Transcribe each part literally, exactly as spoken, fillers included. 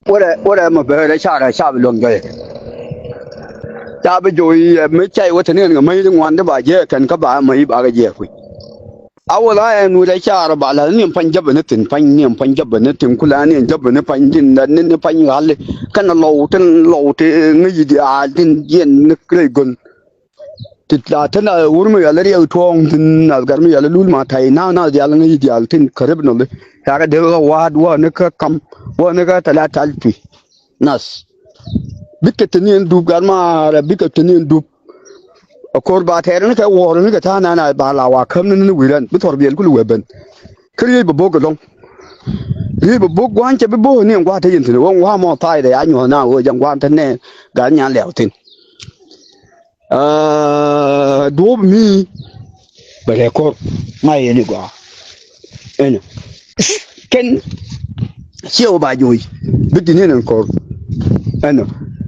Wä rɛ, wä rɛ mɛ bɛ rɛ ca rɛ ca bi luɔ̱ŋ jɔyɛ. Ca bi jo̱o̱c i̱ ɛ mi cay wä te ni ɛn kɛ mäc ti ŋuan ti ba jiɛɛk kɛn kä ba mäc ba kɛ jiɛɛk kui̱. A wä la ɛn wi̱c rɛ ca rɛ ba la ni ɛn pa̱ny jäpɛ ni thi̱n, pa̱ny ni ɛn pa̱ny jäpɛ ni thi̱n, ku la ni ɛn jäpɛ ni pa̱ny tin, ni, ni pa̱ny ɣa̱li. Kɛn lɔw tin, lɔw ti ŋäc i̱ diaal tin jiɛn ni rɛy gön. Ti la te na wur mi yal riɛk tuɔɔŋ tin na gar mi yal lul ma tay na na dial ŋäc dial tin kärep nɔ li. Yakɛ dee kä waat wä ni kä kam wä ni kä tɛlɛ tal tui. Nath. Bikɛ te ni ɛn dup gar ma rɛ bikɛ te ni ɛn dup. A kor ba tɛɛr ni kɛ wuɔr ni kɛ ta̱a̱ na na ba la wa käm ni ni wi̱rän bi thɔr biɛl kul wee ben. Kä riec bɛ bok ɛlɔ̱ŋ. Riec bɛ bok gua̱a̱ny cɛ bi bok ni ɛn gua̱a̱ te yɛn thi̱n wä ŋua̱a̱ mɔ tha̱a̱c rɛ ya nyuɔ̱th na wee jɛn gua̱a̱n te nɛ gar nyan lɛw thi̱n. Aa, duɔ̱ɔ̱p mi bɛ rɛ kor ma yɛn i̱ gɔaa. Ɛnɔ kɛn ciɛ wä ba jo̱o̱c bi di̱n yɛn ɛn kor. Ɛnɔ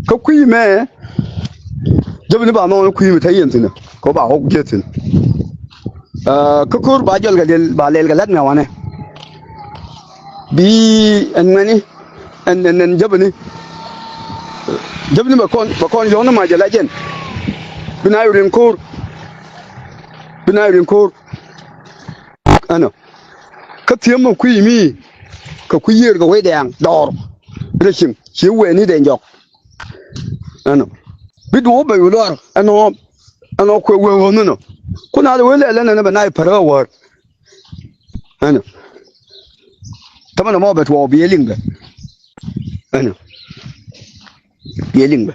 kä kui̱ mɛ jäpɛ ni ba nhɔɔn kui̱ mɛ te yɛn thi̱n kɛ wä ba ɣɔk jiɛth thi̱n. Aa, kä kor ba jɔl kɛ lɛl ba lɛl kɛ la̱t mɛ wanɛ. Bi ɛn ŋuɛni ɛn ɛn ɛn jäpɛni. Jäpɛni bɛ kɔn bɛ kɔn yɔ̱ŋni ma jɛ la jɛn. Bi na yɛ rin ko̱o̱r. Bi na yɛ rin ko̱o̱r. Ɛnɔ kä thi̱em mɛ kui̱ mi kɛ kui̱ yiër kɛ wec dɛɛŋ dɔɔr. Rɛ cieŋ ci wɛɛni dee jɔk. Ɛnɔ bi duɔ̱ɔ̱p bɛ yu luaar ɛnɔ. Ɛnɔ kuɛ wee ɣɔ̱n nɔ. Kun a lɛ wee lɛl ɛnɛ bɛ na yɛ pär ɣä wäär. Ɛnɔ tämɛ nɔmɔ bɛ tuɔɔk bi yɛ liŋ bɛ. Ɛnɔ bi yɛ liŋ bɛ.